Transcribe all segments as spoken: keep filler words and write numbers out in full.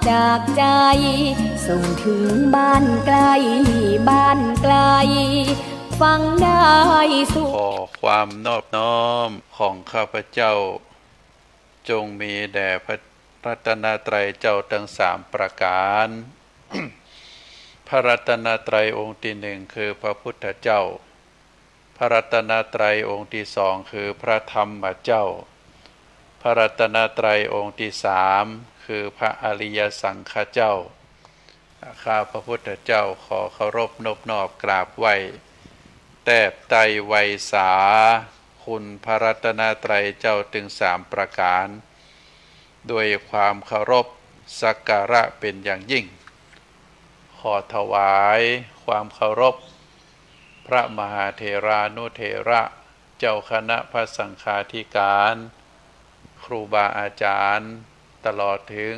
จากใจ ส่งถึงบ้านไกล บ้านไกล ฟังได้สุข ขอความนอบน้อมของข้าพเจ้า จงมีแด่พระรัตนตรัยเจ้าทั้งสามประการ พระรัตนตรัยองค์ที่หนึ่งคือพระพุทธเจ้า พระรัตนตรัยองค์ที่สองคือพระธรรมเจ้า พระรัตนตรัยองค์ที่สามคือพระอริยสังฆเจ้า ข้าพระพุทธเจ้าขอเคารพนบนอบกราบไหว้ แทบไตร่ไวสา คุณพระรัตนตรัยเจ้าทั้งสามประการ ด้วยความเคารพสักการะเป็นอย่างยิ่ง ขอถวายความเคารพ พระมหาเถรานุเถระ เจ้าคณะพระสังฆาธิการ ครูบาอาจารย์ ตลอดถึง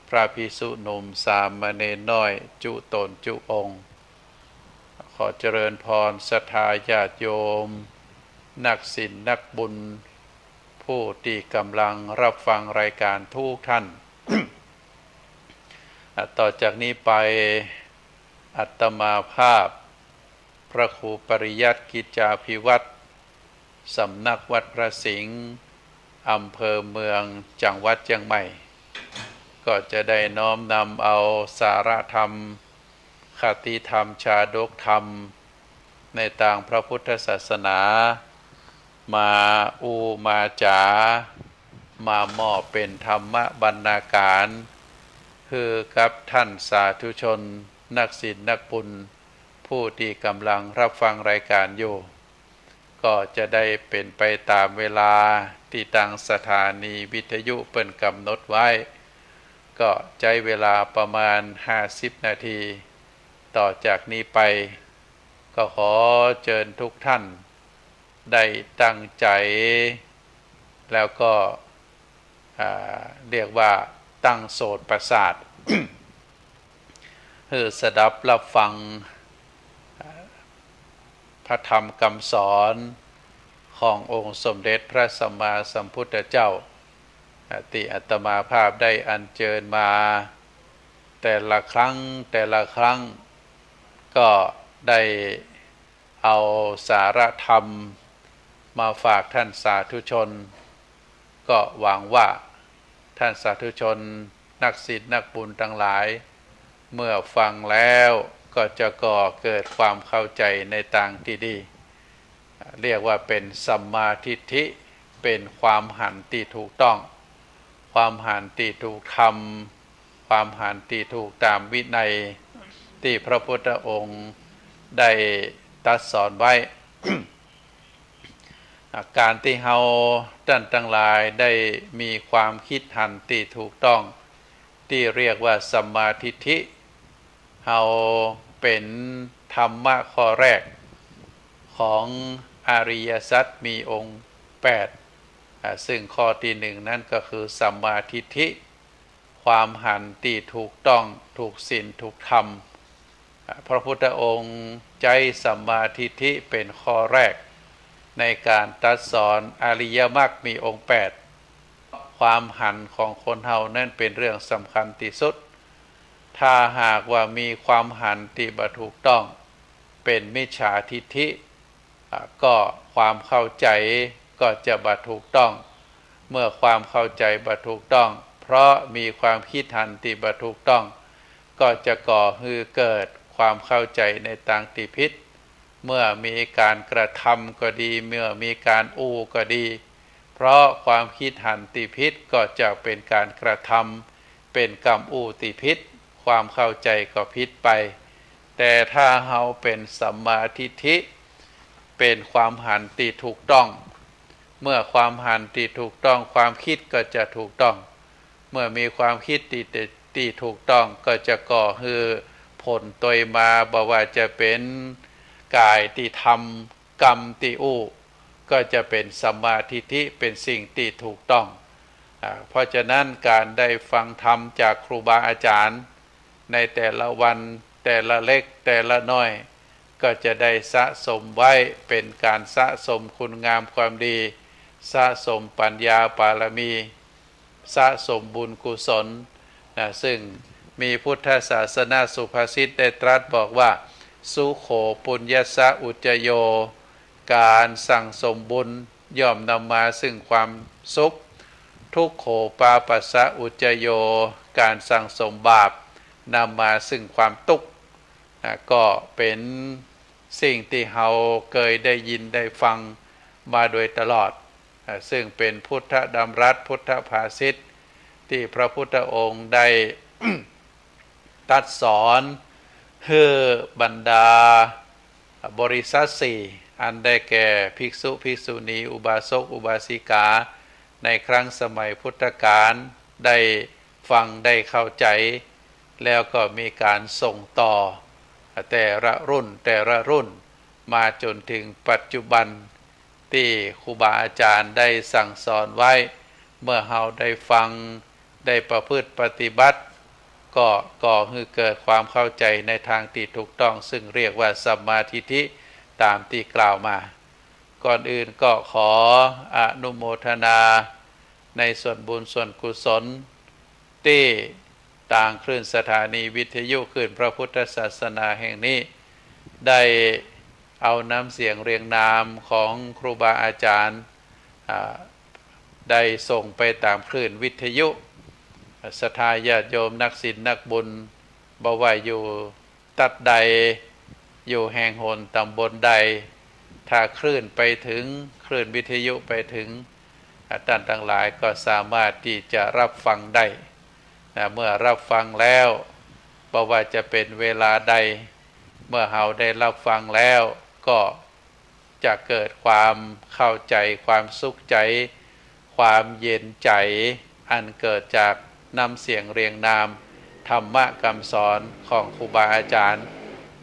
พระภิกษุหนุ่มสามเณรน้อยจุ๊ต๋นจุ๊องค์ ขอเจริญพรศรัทธาญาติโยม นักศีลนักบุญ ผู้ตี้กำลังรับฟังรายการทุกท่าน อ่ะ ต่อจากนี้ไป อาตมาภาพ พระครูปริยัติกิจจาภิวัฒน์ สำนักวัดพระสิงห์ อำเภอเมือง จังหวัดเชียงใหม่ ก็จะได้น้อมนำเอาสาระธรรม คติธรรม ชาดกธรรม ในตางพระพุทธศาสนา มาอู้มาจ๋า มามอบเป๋นธรรมบรรณาการ หื้อกับท่านสาธุชน นักศีลนักบุญ ผู้ตี้กำลังรับฟังรายการอยู่ ก็จะได้เป๋นไปต๋ามเวลาตี้ตางสถานีวิทยุเปิ้นกำหนดไว้ ก็ใจ๊เวลาประมาณห้าสิบนาที ต่อจากนี้ไป ก็ขอเจิญทุกท่านได้ตั้งใจ๋ แล้วก็ อ่า เรียกว่าตั้งโสตประสาท หื้อสดับรับฟัง พระธรรมกำสอนขององค์สมเด็จพระสัมมาสัมพุทธเจ้า ตี้อาตมาภาพได้อัญเจิญมา แต่ละครั้ง แต่ละครั้ง ก็ได้เอาสาระธรรมมาฝากท่านสาธุชน ก็หวังว่าท่านสาธุชน นักศีลนักบุญตังหลาย เมื่อฟังแล้วก็จะก่อเกิดความเข้าใจ๋ในตางตี้ดี เรียกว่าเป๋นสัมมาทิฏฐิ เป๋นความหันตี้ถูกต้อง ความหันตี้ถูกธรรม ความหันตี้ถูกต๋ามวินัย ตี้พระพุทธองค์ได้ตรัสสอนไว้ อ่า ก๋านตี้เฮาต้านตังหลายได้มีความกึ๊ดหันตี้ถูกต้อง ตี้เรียกว่าสัมมาทิฏฐิ เฮาเป๋นธรรมะข้อแรกของอริยสัจมีองค์แปด อ่า ซึ่งข้อตี้หนึ่งนั้นก็คือสัมมาทิฏฐิ ความหันตี้ถูกต้อง ถูกศีล ถูกธรรม อ่า พระพุทธองค์ใจ๊สัมมาทิฏฐิเป๋นข้อแรกในก๋านตรัสสอนอริยมรรคมีองค์แปด ความหันของคนเฮานั้นเป๋นเรื่องสำคัญตี้สุด ถ้าหากว่ามีความหันตี้บ่ถูกต้อง เป๋นมิจฉาทิฏฐิ อ่า ก็ความเข้าใจ๋ก็จะบ่ถูกต้อง เมื่อความเข้าใจ๋บ่ถูกต้อง เพราะมีความกึ๊ดหันตี้บ่ถูกต้อง ก็จะก่อหื้อเกิดความเข้าใจ๋ในตางตี้ผิด เมื่อมีก๋านกระทำก็ดี เมื่อมีก๋านอู้ก็ดี เพราะความกึ๊ดหันตี้ผิดก็จะเป๋นก๋านกระทำ เป๋นกำอู้ตี้ผิด ความเข้าใจ๋ก็ผิดไป แต่ถ้าเฮาเป๋นสัมมาทิฏฐิ เป๋นความหันตี้ถูกต้อง เมื่อความหันตี้ถูกต้อง ความกึ๊ดก็จะถูกต้อง เมื่อมีความกึ๊ดตี้ ตี้ถูกต้อง ก็จะก่อหื้อผลตวยมา บ่ว่าจะเป๋นก๋ายตี้ทำ กำตี้อู้ ก็จะเป๋นสัมมาทิฏฐิ เป๋นสิ่งตี้ถูกต้อง อ่า เพราะฉะนั้นก๋านได้ฟังธรรมจากครูบาอาจารย์ ในแต่ละวัน แต่ละเล็ก แต่ละน้อย ก็จะได้สะสมไว้ เป๋นก๋านสะสมคุณงามความดี สะสมปัญญาบารมี สะสมบุญกุศล นะ ซึ่งมีพุทธศาสนสุภาษิตได้ตรัสบอกว่า สุโข ปุญญัสสะ อุจจโย การสั่งสมบุญย่อมนำมาซึ่งความสุข ทุกโข ปาปัสสะ อุจจโย การสั่งสมบาปนำมาซึ่งความตุ๊กข์ นะ ก็เป็นสิ่งตี้เฮาเกยได้ยินได้ฟังมาโดยตลอด นะ ซึ่งเป็นพุทธดำรัส พุทธภาษิต ตี้พระพุทธองค์ได้ ตรัสสอนหื้อบรรดาบริษัทสี่ อันได้แก่ภิกษุ ภิกษุณี อุบาสก อุบาสิกา ในครั้งสมัยพุทธกาลได้ฟังได้เข้าใจ๋ แล้วก็มีการส่งต่อแต่ละรุ่นแต่ละรุ่นมาจ๋นถึงปัจจุบัน ตี้ครูบาอาจ๋ารย์ได้สั่งสอนไว้ เมื่อเฮาได้ฟัง ได้ประพฤติปฏิบัติ ก็ก่อหื้อเกิดความเข้าใจ๋ในตางตี้ถูกต้อง ซึ่งเรียกว่าสัมมาทิฏฐิ ต๋ามตี้กล่าวมา ก่อนอื่นก็ขออนุโมทนาในส่วนบุญส่วนกุศล ตี้ตางคลื่นสถานีวิทยุคลื่นพระพุทธศาสนาแห่งนี้ ได้เอาน้ำเสียงเรียงนามของครูบาอาจ๋ารย์ อ่า ได้ส่งไปต๋ามคลื่นวิทยุ ศรัทธาญาติโยมนักศีลนักบุญ บ่ว่าอยู่ตั๊ดใด อยู่แห่งหนต๋ำบลใด ถ้าคลื่นไปถึง คลื่นวิทยุไปถึง อ่า ต้านตังหลายก็สามารถตี้จะรับฟังได้ นะ เมื่อรับฟังแล้ว บ่ว่าจะเป๋นเวลาใด เมื่อเฮาได้รับฟังแล้ว ก็จะเกิดความเข้าใจ๋ ความสุขใจ๋ ความเย็นใจ๋ อันเกิดจากน้ำเสียงเรียงนามธรรมะกำสอนของครูบาอาจ๋ารย์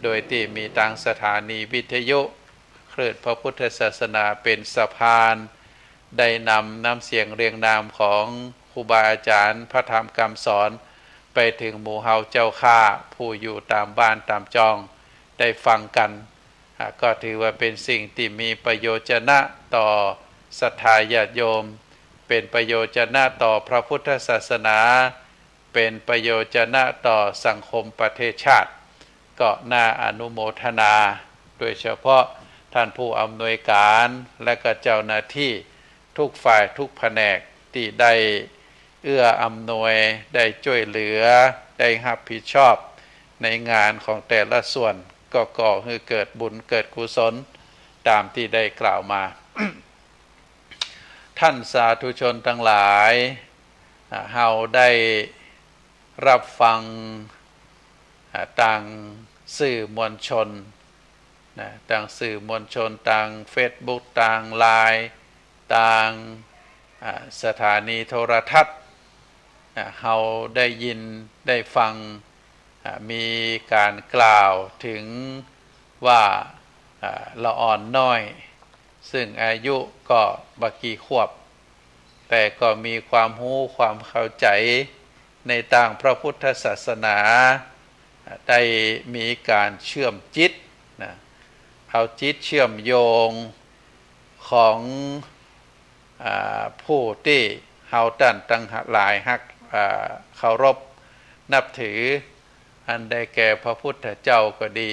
โดยตี้มีตางสถานีวิทยุคลื่นพระพุทธศาสนาเป๋นสะพาน ได้นำน้ำเสียงเรียงนามของครูบาอาจ๋ารย์ พระธรรมกำสอน ไปถึงหมู่เฮาเจ้าข้าผู้อยู่ต๋ามบ้านต๋ามจองได้ฟังกั๋น อ่า ก็ถือว่าเป๋นสิ่งตี้มีประโยชนะต่อศรัทธาญาติโยม เป๋นประโยชนะต่อพระพุทธศาสนา เป๋นประโยชนะต่อสังคมประเทศชาติ ก็น่าอนุโมทนา โดยเฉพาะท่านผู้อำนวยการ และก็เจ้าหน้าที่ทุกฝ่ายทุกแผนกตี้ได้เอื้ออำนวย ได้จ้วยเหลือ ได้ฮับผิดชอบในงานของแต่ละส่วน ก็ก่อหื้อเกิดบุญเกิดกุศลต๋ามตี้ได้กล่าวมา ท่านสาธุชนตังหลาย อ่า เฮาได้รับฟัง อ่า ตางสื่อมวลชน นะ ตางสื่อมวลชน ตางเฟซบุ๊ก ตางไลน์ ตาง อ่า สถานีโทรทัศน์ นะ เฮาได้ยินได้ฟัง อ่า มีก๋านกล่าวเถิงว่า อ่า ละอ่อนน้อย ซึ่งอายุก็บ่กี่ขวบ แต่ก็มีความฮู้ความเข้าใจ๋ในตางพระพุทธศาสนา ได้มีก๋านเชื่อมจิตนะ เอาจิตเชื่อมโยงของ อ่า ผู้ตี้เฮาต้านตังหลายฮัก อ่า เคารพนับถือ อันได้แก่พระพุทธเจ้าก็ดี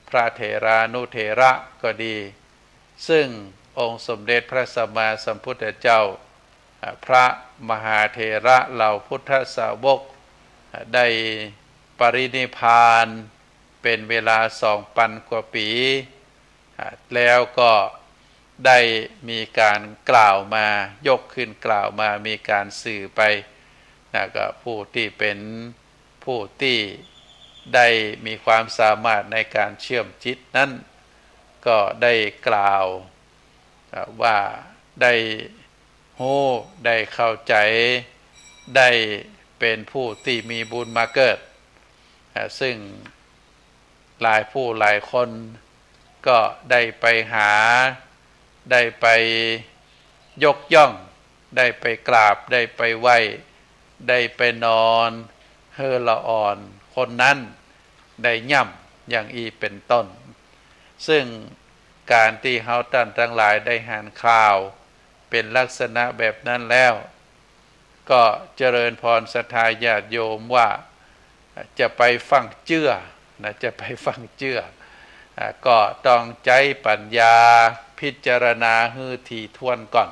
พระเถรานุเถระก็ดี ซึ่งองค์สมเด็จพระสัมมาสัมพุทธเจ้า อ่า พระมหาเถระเหล่าพุทธสาวก อ่า ได้ปรินิพพานเป๋นเวลาสองปันกว่าปี๋ อ่า แล้วก็ได้มีก๋านกล่าวมา ยกขึ้นกล่าวมา มีก๋านสื่อไป นะ ก็ผู้ตี้เป๋น ผู้ตี้ได้มีความสามารถในก๋านเชื่อมจิตนั้น ก็ได้กล่าว อ่า ว่าได้ฮู้ ได้เข้าใจ๋ ได้เป๋นผู้ตี้มีบุญมาเกิด อ่า ซึ่งหลายผู้หลายคนก็ได้ไปหา ได้ไปยกย่อง ได้ไปกราบ ได้ไปไหว้ ได้ไปนอนหื้อละอ่อนคนนั้นได้ย่ำ อย่างอี้เป๋นต้น ซึ่งก๋านตี้เฮาต้านตังหลายได้หันข่าวเป๋นลักษณะแบบนั้นแล้ว ก็เจริญพรศรัทธาญาติโยมว่า จะไปฟั่งเจื้อนะ จะไปฟั่งเจื้อ อ่า ก็ต้องใจ๊ปัญญาพิจารณาหื้อถี่ถ้วนก่อน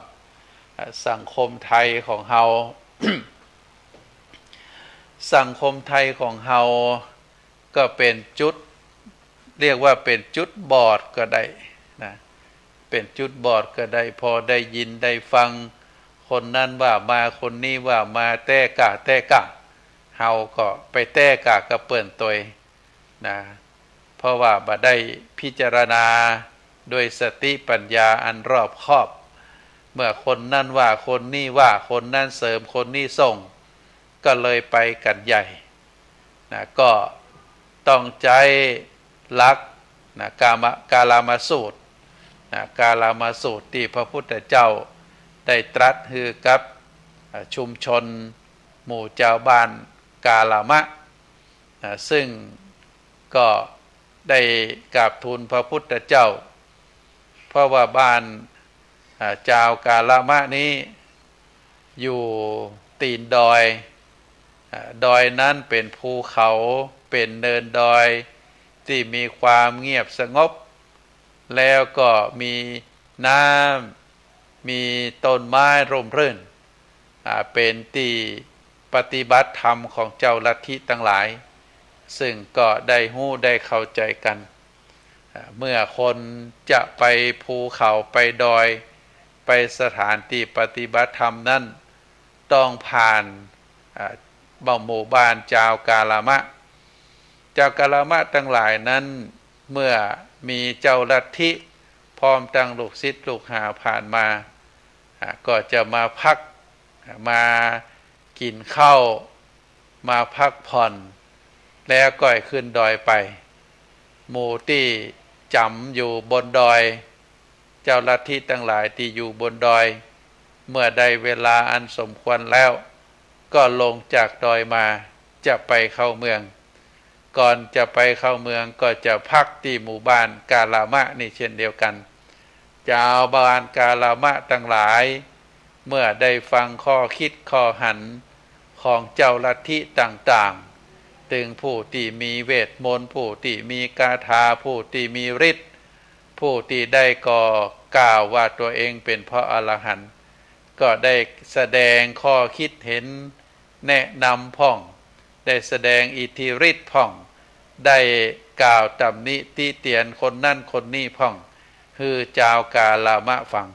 อ่า สังคมไทยของเฮา สังคมไทยของเฮา ก็เป๋นจุด เรียกว่าเป๋นจุดบอดก็ได้นะ เป๋นจุดบอดก็ได้ พอได้ยินได้ฟัง คนนั้นว่ามา คนนี้ว่ามา แต๊ก้า แต๊ก้า เฮาก็ไปแต๊ก้ากับเปิ้นตวยนะ เพราะว่าบ่ได้พิจารณาโดยสติปัญญาอันรอบคอบ เมื่อคนนั้นว่า คนนี้ว่า คนนั้นเสริม คนนี้ส่ง ก็เลยไปกั๋นใหญ่นะ ก็ต้องใจ๊หลักนะ กามะ- กาลามสูตรนะ กาลามสูตรตี้พระพุทธเจ้าได้ตรัสหื้อกับ อ่า ชุมชนหมู่จาวบ้านกาลามะ อ่า ซึ่งก็ได้กราบทูลพระพุทธเจ้า เพราะว่าบ้าน อ่า จาวกาลามะนี้อยู่ตี๋นดอย อ่า ดอยนั้นเป๋นภูเขา เป๋นเนินดอยตี้มีความเงียบสงบ แล้วก็มีน้ำ มีต้นไม้ร่มรื่น อ่า เป๋นตี้ปฏิบัติธรรมของเจ้าลัทธิตังหลาย ซึ่งก็ได้ฮู้ได้เข้าใจ๋กั๋น อ่า เมื่อคนจะไปภูเขาไปดอย ไปสถานตี้ปฏิบัติธรรมนั้น ต้องผ่าน อ่า หมู่บ้านจาวกาลามะ จาวกาลามะตังหลายนั้น เมื่อมีเจ้าลัทธิพร้อมตังลูกศิษย์ลูกหาผ่านมา อ่า ก็จะมาพัก มากิ๋นข้าว มาพักผ่อน แล้วก็ขึ้นดอยไป หมู่ตี้จ๋ำอยู่บนดอย เจ้าลัทธิตังหลายตี้อยู่บนดอย เมื่อได้เวลาอันสมควรแล้ว ก็ลงจากดอยมา จะไปเข้าเมือง ก่อนจะไปเข้าเมืองก็จะพักตี้หมู่บ้านกาลามะนี่เช่นเดียวกั๋น จาวบ้านกาลามะตังหลาย เมื่อได้ฟังข้อคิดข้อหันของเจ้าลัทธิต่างๆ ตึงผู้ตี้มีเวทมนตร์ ผู้ตี้มีคาถา ผู้ตี้มีฤทธิ์ ผู้ตี้ได้ก่อกล่าวว่าตัวเองเป๋นพระอรหันต์ ก็ได้แสดงข้อคิดเห็นแนะนำพ่อง ได้แสดงอิทธิฤทธิ์พ่อง ได้กล่าวตำหนิติเตียนคนนั้นคนนี้พ่อง หื้อจาวกาลามะฟัง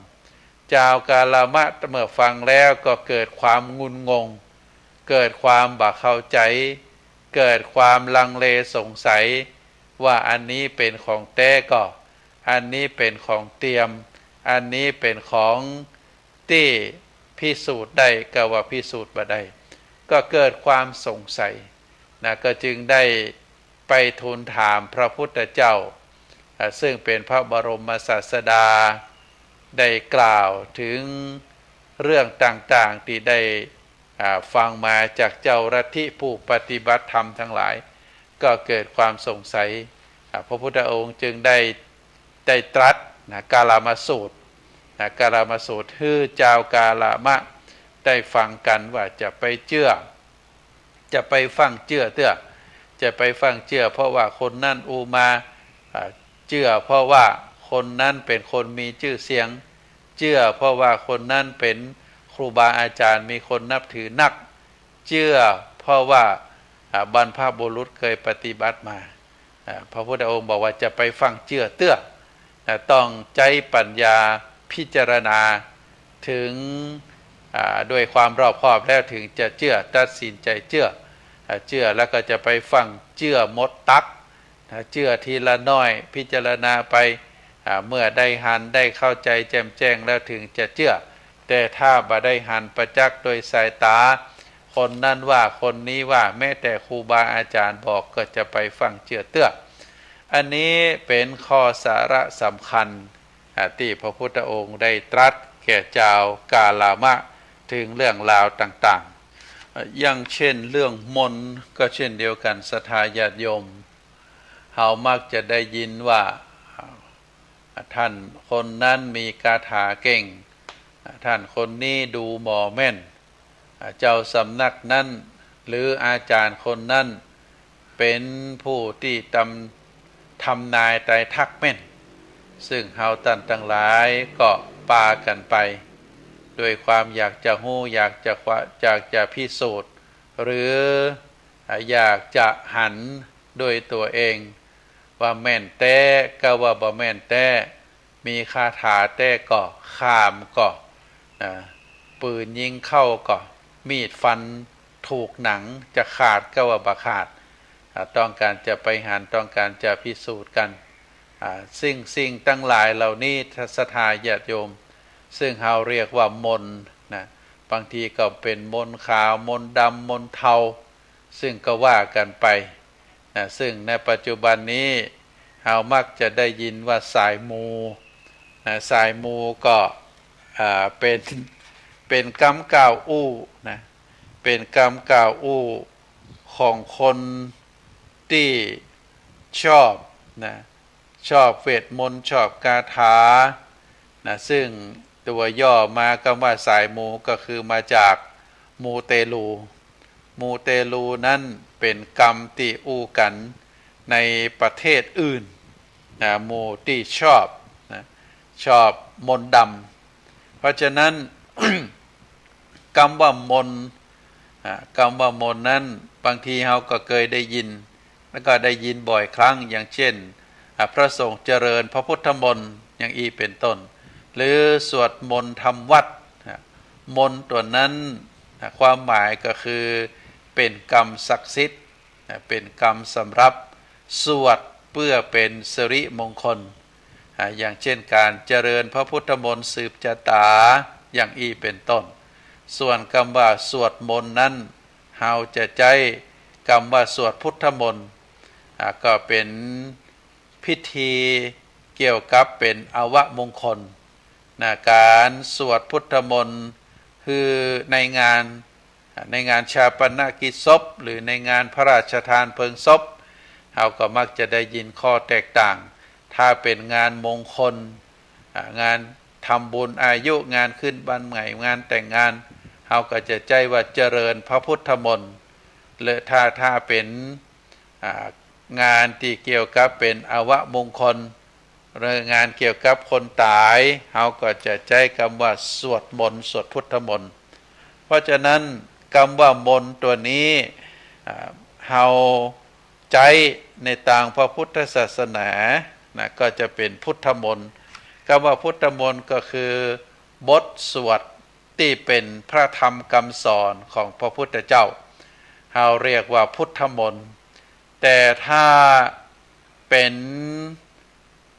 จาวกาลามะเมื่อฟังแล้วก็เกิดความงุนงง เกิดความบ่เข้าใจ๋ เกิดความลังเลสงสัย ว่าอันนี้เป๋นของแต๊ก่อ อันนี้เป๋นของเตียม อันนี้เป๋นของตี้พิสูจน์ได้ก่อว่าพิสูจน์บ่ได้ ก็เกิดความสงสัยนะ ก็จึงได้ไปทูลถามพระพุทธเจ้า อ่า ซึ่งเป๋นพระบรมศาสดา ได้กล่าวเถิงเรื่องต่างๆ ตี้ได้ อ่า ฟังมาจากเจ้าลัทธิผู้ปฏิบัติธรรมตังหลาย ก็เกิดความสงสัย อ่า พระพุทธองค์จึงได้ ได้ตรัสนะ กาลามสูตรนะ กาลามสูตร หื้อจาวกาลามะได้ฟังกั๋นว่าจะไปเจื้อ จะไปฟั่งเจื้อเตื้อ จะไปฟั่งเจื้อเพราะว่าคนนั้นอู้มา อ่า เจื้อเพราะว่าคนนั้นเป๋นคนมีจื้อเสียง เจื้อเพราะว่าคนนั้นเป๋นครูบาอาจ๋ารย์มีคนนับถือนัก เจื้อเพราะว่า อ่า บรรพบุรุษเกยปฏิบัติมา อ่า พระพุทธองค์บอกว่าจะไปฟั่งเจื้อเตื้อ นะ ต้องใจ๊ปัญญาพิจารณาเถิง อ่า ด้วยความรอบคอบแล้วเถิงจะเจื้อ ตัดสินใจ๋เจื้อ อ่า เจื้อแล้วก็จะไปฟั่งเจื้อหมดตัก นะ เจื้อทีละน้อย พิจารณาไป อ่า เมื่อได้หันได้เข้าใจ๋แจ่มแจ้งแล้วเถิงจะเจื้อ แต่ถ้าบ่ได้หันประจักษ์โดยสายต๋า คนนั้นว่า คนนี้ว่า แม้แต่ครูบาอาจ๋ารย์บอกก็จะไปฟั่งเจื้อเตื้อ อันนี้เป๋นข้อสาระสำคัญ อ่า ตี้พระพุทธองค์ได้ตรัสแก่จาวกาลามะเถิงเรื่องราวต่างๆ อ่า อย่างเช่นเรื่องมนต์ก็เช่นเดียวกั๋น ศรัทธาญาติโยม เฮามักจะได้ยินว่า อ่า ท่านคนนั้นมีคาถาเก่ง อ่า ท่านคนนี้ดูหมอแม่น เจ้าสำนักนั้น หรืออาจ๋ารย์คนนั้น เป๋นผู้ตี้ตำ ทำนายไตรทักแม่น ซึ่งเฮาต้านตังหลายก็ปากั๋นไป ด้วยความอยากจะฮู้ อยากจะคว้า อยากจะพิสูจน์ หรืออยากจะหันด้วยตั๋วเอง ว่าแม่นแต๊ กาว่าบ่แม่นแต๊ มีคาถาแต๊ก่อ ข่ามก่อ นะ ปืนยิงเข้าก่อ มีดฟันถูกหนังจะขาดกาว่าบ่ขาด อ่า ต้องก๋านจะไปหัน ต้องก๋านจะพิสูจน์กั๋น อ่า ซึ่งสิ่งตังหลายเหล่านี้ ศรัทธาญาติโยม ซึ่งเฮาเรียกว่ามนต์นะ บางทีก็เป๋นมนต์ขาว มนต์ดำ มนต์เทา ซึ่งก็ว่ากั๋นไป นะ ซึ่งในปัจจุบันนี้ เฮามักจะได้ยินว่าสายมู นะ สายมูก็ อ่า เป๋น เป๋นกำกล่าวอู้นะ เป๋นกำกล่าวอู้ของคนตี้ชอบนะ ชอบเวทมนต์ ชอบคาถานะ ซึ่งตั๋วย่อมากำว่าสายมูก็คือมาจากมูเตลู มูเตลูนั้นเป๋นกำตี้อู้กั๋นในประเทศอื่นนะ มูตี้ชอบนะ ชอบมนต์ดำ เพราะฉะนั้น กำว่ามนต์ อ่า กำว่ามนต์นั้น บางทีเฮาก็เกยได้ยิน แล้วก็ได้ยินบ่อยครั้ง อย่างเช่น อ่า พระสงฆ์เจริญพระพุทธมนต์ อย่างอี้เป๋นต้น หรือสวดมนต์ทำวัตร อ่า มนต์ตั๋วนั้น อ่า ความหมายก็คือเป๋นกำศักดิ์สิทธิ์ นะ เป๋นกำสำหรับสวดเปื้อเป๋นสิริมงคล อ่า อย่างเช่นก๋านเจริญพระพุทธมนต์สืบจะต๋า อย่างอี้เป๋นต้น ส่วนกำว่าสวดมนต์นั้น เฮาจะใจ๊กำว่าสวดพุทธมนต์ อ่า ก็เป๋นพิธีเกี่ยวกับเป๋นอวมงคล นะ ก๋านสวดพุทธมนต์ คือในงาน ในงานฌาปนกิจศพ หรือในงานพระราชทานเพลิงศพ เฮาก็มักจะได้ยินข้อแตกต่าง ถ้าเป๋นงานมงคล อ่า งานทำบุญอายุ งานขึ้นบ้านใหม่ งานแต่งงาน เฮาก็จะใจ๊ว่าเจริญพระพุทธมนต์ และถ้า ถ้าเป๋น อ่า งานตี้เกี่ยวกับเป๋นอวมงคล หรืองานเกี่ยวกับคนต๋าย เฮาก็จะใจ๊กำว่าสวดมนต์ สวดพุทธมนต์ เพราะฉะนั้นกำว่ามนต์ตั๋วนี้ อ่า เฮาใจ๊ในตางพระพุทธศาสนา นะ ก็จะเป๋นพุทธมนต์ กำว่าพุทธมนต์ก็คือบทสวดตี้เป๋นพระธรรมกำสอนของพระพุทธเจ้า เฮาเรียกว่าพุทธมนต์ แต่ถ้าเป๋น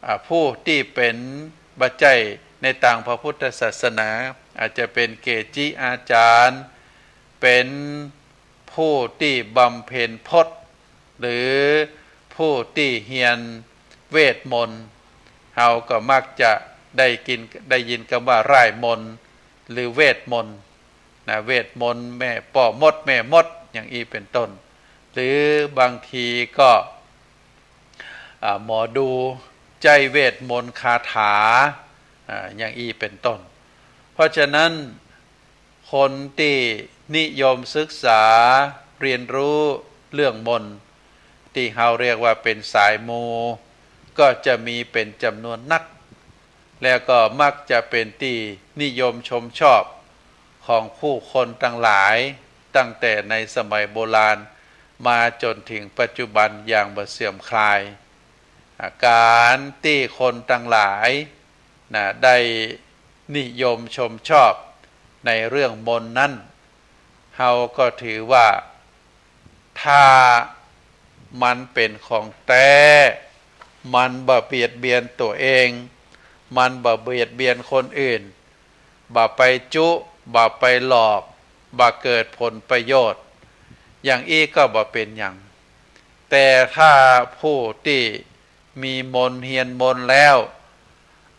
อ่า ผู้ตี้เป๋นบ่ใจ้ในตางพระพุทธศาสนา อาจจะเป๋นเกจิอาจ๋ารย์ เป๋นผู้ตี้บำเพ็ญพจน์ หรือผู้ตี้เฮียนเวทมนต์ เฮาก็มักจะได้กิน ได้ยินกำว่าร่ายมนต์ หรือเวทมนต์ นะ เวทมนต์แม่ป้อมดแม่มด อย่างอี้เป๋นต้น หรือบางทีก็ อ่า หมอดูใจ๊เวทมนต์คาถา อ่า อย่างอี้เป๋นต้น เพราะฉะนั้น คนตี้นิยมศึกษาเฮียนฮู้เรื่องมนต์ ตี้เฮาเรียกว่าเป๋นสายมู ก็จะมีเป๋นจ๋ำนวนนัก แล้วก็มักจะเป๋นตี้นิยมชมชอบของผู้คนตังหลาย ตั้งแต่ในสมัยโบราณมาจ๋นเถิงปัจจุบันอย่างบ่เสื่อมคลาย อ่า ก๋านตี้คนตังหลาย นะ ได้นิยมชมชอบในเรื่องมนต์นั้น เฮาก็ถือว่า ถ้ามันเป๋นของแต๊ มันบ่เบียดเบียนตั๋วเอง มันบ่เบียดเบียนคนอื่น บ่ไปจุ บ่ไปหลอก บ่เกิดผลประโยชน์ อย่างอี้ก็บ่เป๋นหยัง แต่ถ้าผู้ตี้มีมนต์เฮียนมนต์แล้ว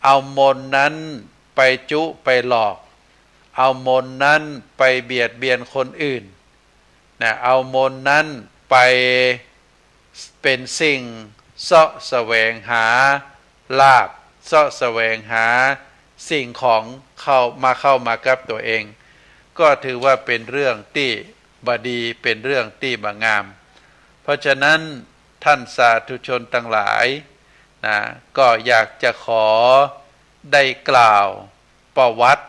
เอามนต์นั้นไปจุไปหลอก เอามนต์นั้นไปเบียดเบียนคนอื่น นะ เอามนต์นั้นไปเป๋นสิ่งเซาะแสวงหาลาภ เซาะแสวงหาสิ่งของเข้ามา เข้ามากับตั๋วเอง ก็ถือว่าเป๋นเรื่องตี้บ่ดี เป๋นเรื่องตี้บ่งาม เพราะฉะนั้นต้านสาธุชนตังหลายนะ ก็อยากจะขอได้กล่าวประวัติ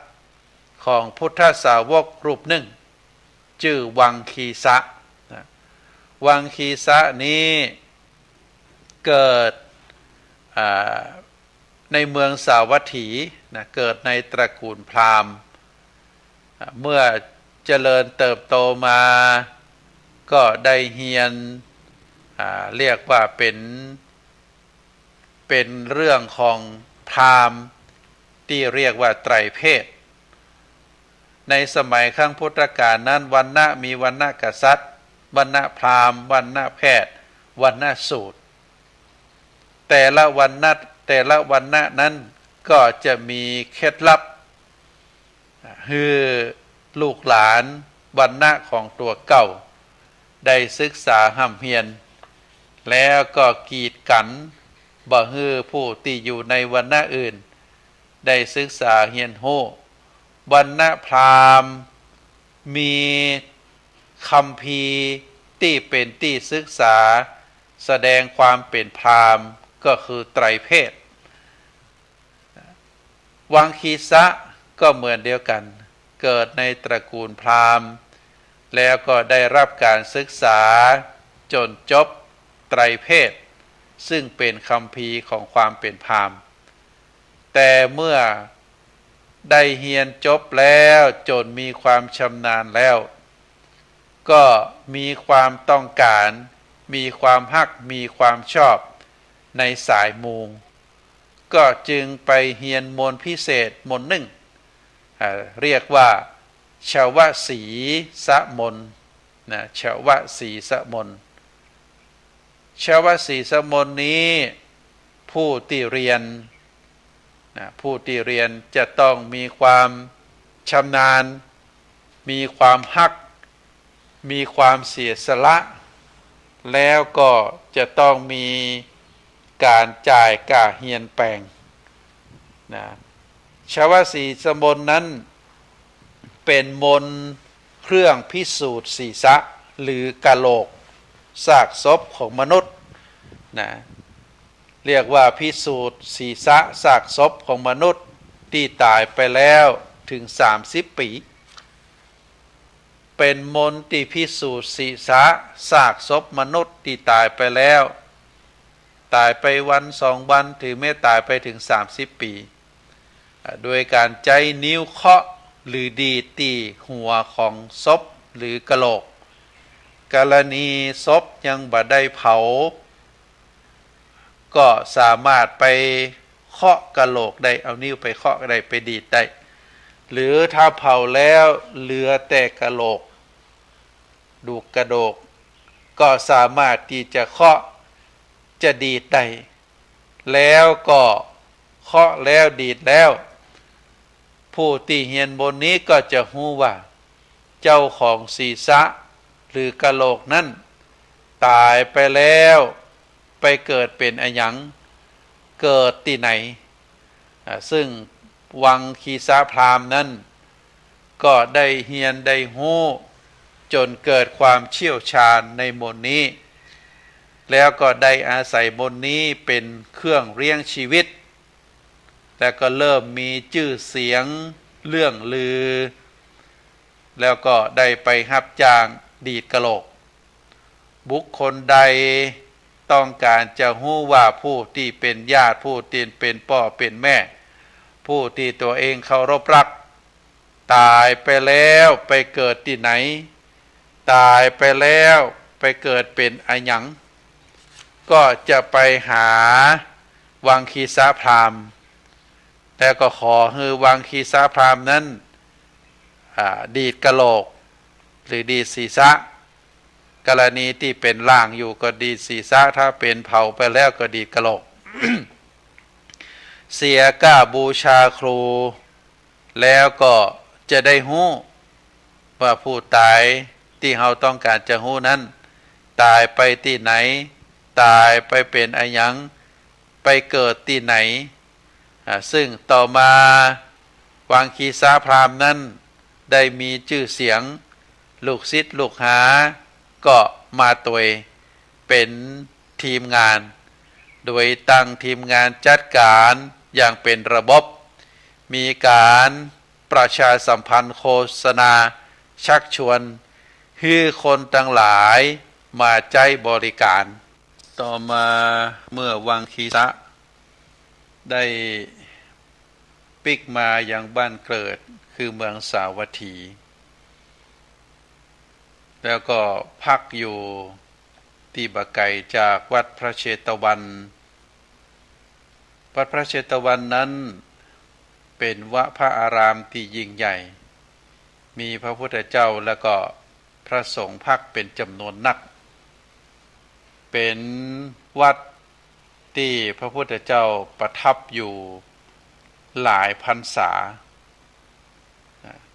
ของพุทธสาวกรูปนึ่ง จื้อวังคีสะนะ วังคีสะนี้เกิด อ่า ในเมืองสาวัตถีนะ เกิดในตระกู๋นพราหมณ์ อ่า เมื่อเจริญเติบโตมา ก็ได้เฮียน อ่า เรียกว่าเป๋น เป๋นเรื่องของพราหมณ์ตี้เรียกว่าไตรเพศ ในสมัยครั้งพุทธกาลนั้น วรรณะมีวรรณะกษัตริย์ วรรณะพราหมณ์ วรรณะแพทย์ วรรณะสูตร แต่ละวรรณะ แต่ละวรรณะนั้นก็จะมีเคล็ดลับ หื้อลูกหลานวรรณะของตั๋วเก่า ได้ศึกษาฮ่ำเฮียน แล้วก็กีดกั๋น บ่หื้อผู้ตี้อยู่ในวรรณะอื่น ได้ศึกษาเฮียนฮู้ วรรณะพราหมณ์ มีคัมภีร์ตี้เป๋นตี้ศึกษา แสดงความเป๋นพราหมณ์ ก็คือไตรเพศ วังคีสะก็เหมือนเดียวกั๋น เกิดในตระกู๋นพราหมณ์ แล้วก็ได้ฮับก๋านศึกษาจ๋นจบไตรเพศ ซึ่งเป๋นคัมภีร์ของความเป๋นพราหมณ์ แต่เมื่อได้เฮียนจบแล้ว จ๋นมีความชำนาญแล้ว ก็มีความต้องก๋าน มีความฮัก มีความชอบในสายมู ก็จึงไปเฮียนมนต์พิเศษมนต์นึ่ง อ่า เรียกว่า ชวสีสมนต์นะ ชวสีสมนต์ ชวสีสมนต์นี้ ผู้ตี้เฮียนนะ ผู้ตี้เฮียนจะต้องมีความชำนาญ มีความฮัก มีความเสียสละ แล้วก็จะต้องมีก๋านจ่ายก้าเฮียนแปงนะ ชวสีสมนต์นั้น เป๋นมนต์เครื่องพิสูจน์ศีรษะ หรือกะโหลกซากศพของมนุษย์นะ เรียกว่าพิสูจน์ศีรษะซากศพของมนุษย์ตี้ต๋ายไปแล้วเถิงสามสิบปี๋ เป๋นมนต์ตี้พิสูจน์ศีรษะซากศพมนุษย์ตี้ต๋ายไปแล้ว ต๋ายไปวันสองวัน หรือแม้ต๋ายไปเถิงสามสิบปี๋ อ่า โดยก๋านใจ๊นิ้วเคาะหรือดีดตี้หัวของศพหรือกะโหลก กรณีศพยังบ่ได้เผา ก็สามารถไปเคาะกะโหลกได้ เอานิ้วไปเคาะได้ ไปดีดได้ หรือถ้าเผาแล้วเหลือแต่กะโหลก ดูกกระดูก ก็สามารถตี้จะเคาะ จะดีดได้ แล้วก็เคาะแล้วดีดแล้ว ผู้ตี้เฮียนมนต์นี้ก็จะฮู้ว่า เจ้าของศีรษะหรือกะโหลกนั้น ต๋ายไปแล้ว ไปเกิดเป๋นอะหยัง เกิดตี้ไหน อ่า ซึ่งวังคีสะพราหมณ์นั้น ก็ได้เฮียนได้ฮู้ จ๋นเกิดความเชี่ยวชาญในมนต์นี้ แล้วก็ได้อาศัยมนต์นี้เป๋นเครื่องเลี้ยงชีวิต แล้วก็เริ่มมีจื้อเสียงเลื่องลือ แล้วก็ได้ไปฮับจ้างดีดกะโหลก บุคคลใดต้องก๋านจะฮู้ว่าผู้ตี้เป๋นญาติ ผู้ตี้เป๋นป้อเป๋นแม่ ผู้ตี้ตั๋วเองเคารพฮัก ต๋ายไปแล้วไปเกิดตี้ไหน ต๋ายไปแล้วไปเกิดเป๋นอะหยัง ก็จะไปหาวังคีสะพราหมณ์ แล้วก็ขอหื้อวังคีสะพราหมณ์นั้น อ่า ดีดกะโหลก หรือดีดศีรษะ กรณีตี้เป๋นร่างอยู่ก็ดีดศีรษะ ถ้าเป๋นเผาไปแล้วก็ดีดกะโหลก เสียก้าบูชาครู แล้วก็จะได้ฮู้ว่าผู้ต๋ายตี้เฮาต้องก๋านจะฮู้นั้น ต๋ายไปตี้ไหน ต๋ายไปเป๋นอะหยัง ไปเกิดตี้ไหน อ่า ซึ่งต่อมาวังคีสะพราหมณ์นั้น ได้มีจื้อเสียง ลูกศิษย์ลูกหาก็มาตวยเป๋นทีมงาน โดยตั้งทีมงานจัดก๋านอย่างเป๋นระบบ มีก๋านประชาสัมพันธ์โฆษณาชักชวนหื้อคนตังหลายมาใจ๊บริก๋าน ต่อมาเมื่อวังคีสะได้ปิ๊กมายังบ้านเกิดคือเมืองสาวัตถี แล้วก็พักอยู่ตี้บ่ไก๋จากวัดพระเชตวัน วัดพระเชตวันนั้นเป๋นวะพระอารามตี้ยิ่งใหญ่ มีพระพุทธเจ้าแล้วก็พระสงฆ์พักเป๋นจ๋ำนวนนัก เป๋นวัดตี้พระพุทธเจ้าประทับอยู่หลายพรรษา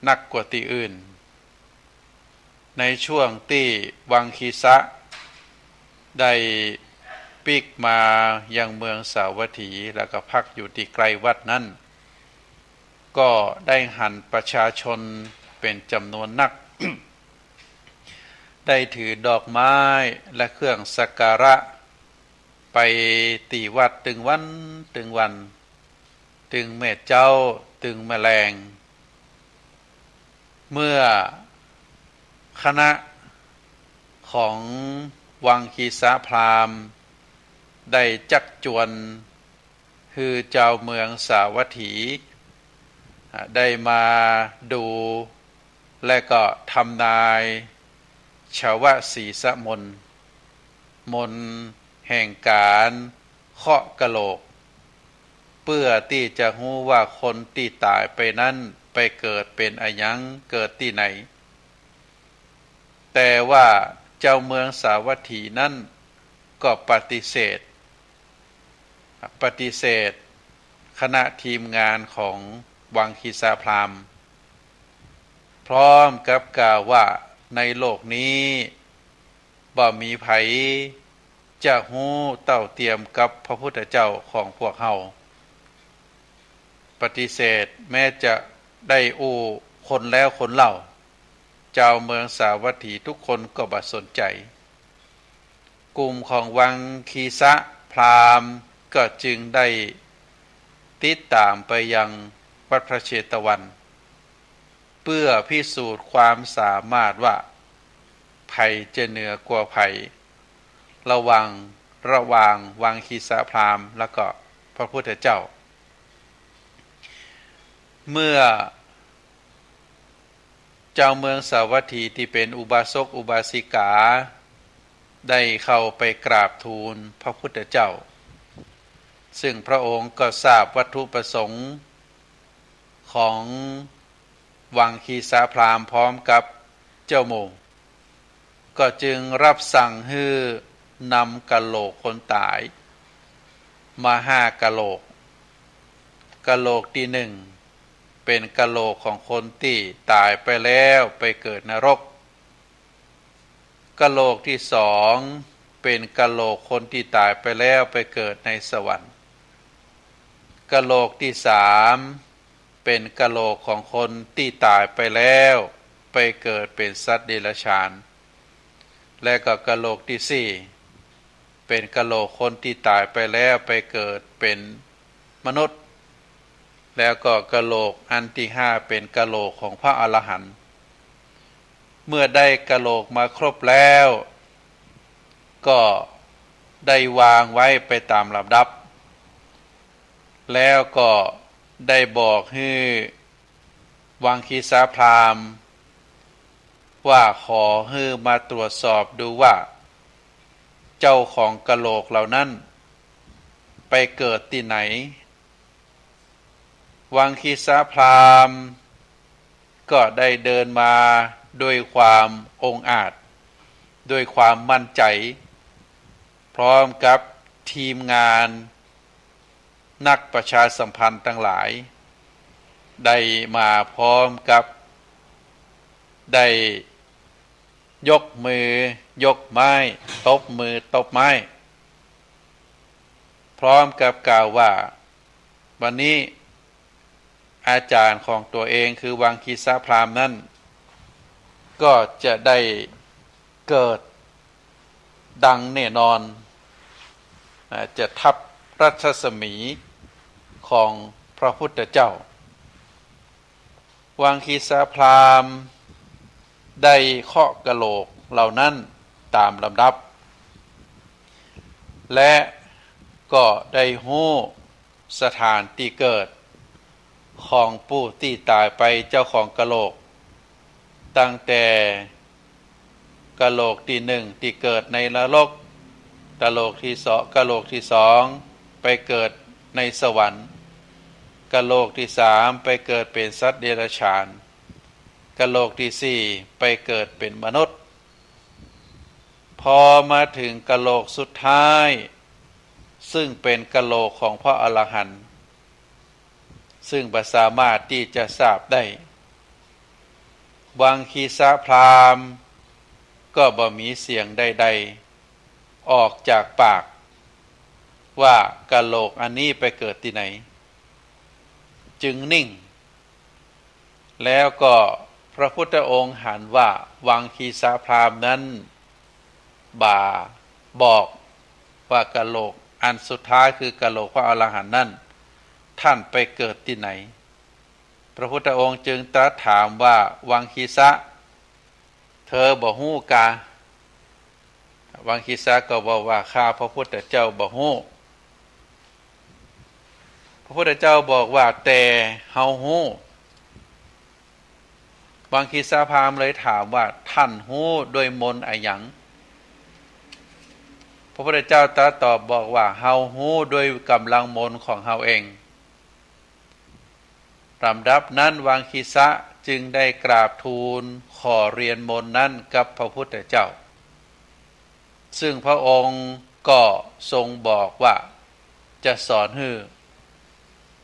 นักกว่าตี้อื่น ในช่วงตี้วังคีสะได้ปิ๊กมายังเมืองสาวัตถี แล้วก็พักอยู่ตี้ใก้วัดนั้น ก็ได้หันประชาชนเป๋นจ๋ำนวนนัก ได้ถือดอกไม้และเครื่องสักการะ ไปตี้วัดตึงวันตึงวัน ตึงแม่เจ๊า ตึงแม่แลง เมื่อคณะของวังคีสะพราหมณ์ได้จักจวน คือจาวเมืองสาวัตถี อ่า ได้มาดู และก็ทำนายชวสีสมนต์ มนต์แห่งก๋านเคาะกะโหลก เปื้อตี้จะฮู้ว่าคนตี้ต๋ายไปนั้นไปเกิดเป๋นอะหยัง เกิดตี้ไหน แต่ว่าจาวเมืองสาวัตถีนั้นก็ปฏิเสธ ปฏิเสธคณะทีมงานของวังคีสะพราหมณ์ พร้อมกับกล่าวว่าในโลกนี้บ่มีใผจะฮู้เต้าเตียมกับพระพุทธเจ้าของพวกเฮา ปฏิเสธแม้จะได้อู้คนแล้วคนเล่า จาวเมืองสาวัตถีทุกคนก็บ่สนใจ๋ กลุ่มของวังคีสะพราหมณ์ก็จึงได้ติดต๋ามไปยังวัดพระเชตวัน เปื้อพิสูจน์ความสามารถว่าใผจะเหนือกว่าใผ ระหว่าง ระหว่างวังคีสะพราหมณ์แล้วก็พระพุทธเจ้า เมื่อ จาวเมืองสาวัตถีตี้เป๋นอุบาสกอุบาสิกา ได้เข้าไปกราบทูลพระพุทธเจ้า ซึ่งพระองค์ก็ทราบวัตถุประสงค์ของวังคีสะพราหมณ์พร้อมกับเจ้าหมู่ ก็จึงรับสั่งหื้อนำกะโหลกคนต๋ายมาห้ากะโหลก กะโหลกตี้นึ่งเป๋นกะโหลกของคนตี้ต๋ายไปแล้วไปเกิดนรก กะโหลกตี้สองเป๋นกะโหลกคนตี้ต๋ายไปแล้วไปเกิดในสวรรค์ กะโหลกตี้สามเป๋นกะโหลกของคนตี้ต๋ายไปแล้วไปเกิดเป๋นสัตว์เดรัจฉาน และก็กะโหลกตี้สี่เป๋นกะโหลกคนตี้ต๋ายไปแล้วไปเกิดเป๋นมนุษย์ แล้วก็กะโหลกอันตี้ห้าเป๋นกะโหลกของพระอรหันต์ เมื่อได้กะโหลกมาครบแล้ว ก็ได้วางไว้ไปต๋ามลำดับ แล้วก็ได้บอกหื้อวังคีสะพราหมณ์ว่าขอหื้อมาตรวจสอบดูว่า เจ้าของกะโหลกเหล่านั้นไปเกิดตี้ไหน วังคีสะพราหมณ์ก็ได้เดินมาด้วยความองอาจ ด้วยความมั่นใจ๋ พร้อมกับทีมงานนักประชาสัมพันธ์ตังหลาย ได้มาพร้อมกับ ได้ยกมือยกไม้ ตบมือตบไม้ พร้อมกับกล่าวว่า วันนี้ อาจ๋ารย์ของตั๋วเองคือวังคีสะพราหมณ์นั้น ก็จะได้เกิดดังแน่นอน อ่า จะทับรัศมีของพระพุทธเจ้า วังคีสะพราหมณ์ได้เคาะกะโหลกเหล่านั้นต๋ามลำดับ และก็ได้ฮู้สถานตี้เกิดของผู้ตี้ต๋ายไปเจ้าของกะโหลก ตั้งแต่กะโหลกตี้นึ่งตี้เกิดในนรก กะโหลกตี้สอง กะโหลกตี้สองไปเกิดในสวรรค์ กะโหลกตี้สามไปเกิดเป๋นสัตว์เดรัจฉาน กะโหลกตี้สี่ไปเกิดเป๋นมนุษย์ พอมาเถิงกะโหลกสุดท้าย ซึ่งเป๋นกะโหลกของพระอรหันต์ ซึ่งบ่สามารถตี้จะทราบได้ วังคีสะพราหมณ์ก็บ่มีเสียงใดๆ ออกจากปาก ว่ากะโหลกอันนี้ไปเกิดตี้ไหน จึงนิ่ง แล้วก็พระพุทธองค์หันว่าวังคีสะพราหมณ์นั้นบ่าบอกว่ากะโหลกอันสุดท้ายคือกะโหลกพระอรหันต์นั้น ท่านไปเกิดตี้ไหน พระพุทธองค์จึงตรัสถามว่า วังคีสะ เธอบ่ฮู้กา วังคีสะก็บอกว่า ข้าพระพุทธเจ้าบ่ฮู้ พระพุทธเจ้าบอกว่า แต่เฮาฮู้ วังคีสะพราหมณ์เลยถามว่า ท่านฮู้ด้วยมนต์อะหยัง พระพุทธเจ้าตรัสตอบบอกว่า เฮาฮู้ด้วยก๋ำลังมนต์ของเฮาเอง ลำดับนั้นวังคีสะจึงได้กราบทูลขอเฮียนมนต์นั้นกับพระพุทธเจ้า ซึ่งพระองค์ก็ทรงบอกว่าจะสอนหื้อ